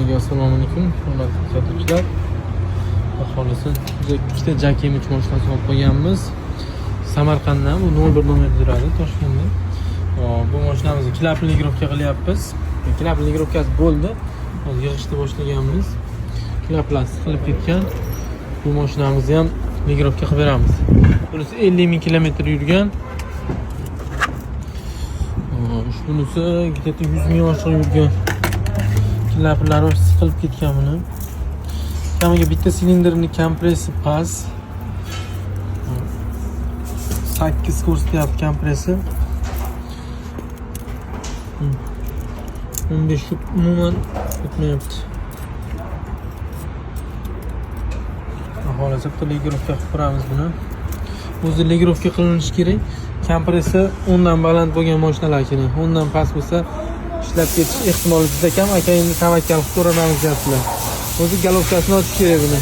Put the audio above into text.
Hammaga assalomu alaykum, hurmatli kuzatuvchilar. Xudo xohlasa, ikkita JAC M3 mashinasi olib qo'yganmiz. Samarqanddan, bu 01 nomerda turadi, Toshkentda. Hop, bu mashinamizni клапан регулировка qilyapmiz. Клапан регулировка si bo'ldi. Hozir yig'ishni boshlaganmiz. Клапан siqilib ketgan. Bu mashinamizni ham регулировка qilib beramiz. Bunisi 50 ming kilometr yurgan. Hop, bunisi где-то 100 ming oshiq yurgan. Клапан lari siqilib ketgan buni. Kamiga bitta silindrni kompressi past. 8 ko'rsatyapti kompressi. 15 umuman o'tmayapti. Xudo xohlasa, bitta регулировка qilib ko'ramiz buni. O'zi регулировка qilinishi kerak. Kompressor 10 dan baland bo'lgan mashinalarkini, 10 dan past bo'lsa, ishlab ketish ehtimoli juda kam. Aka, endi tavakkal qilib ko'ramiz, deyaptilar. O'zi головка sini ochish kerak buni.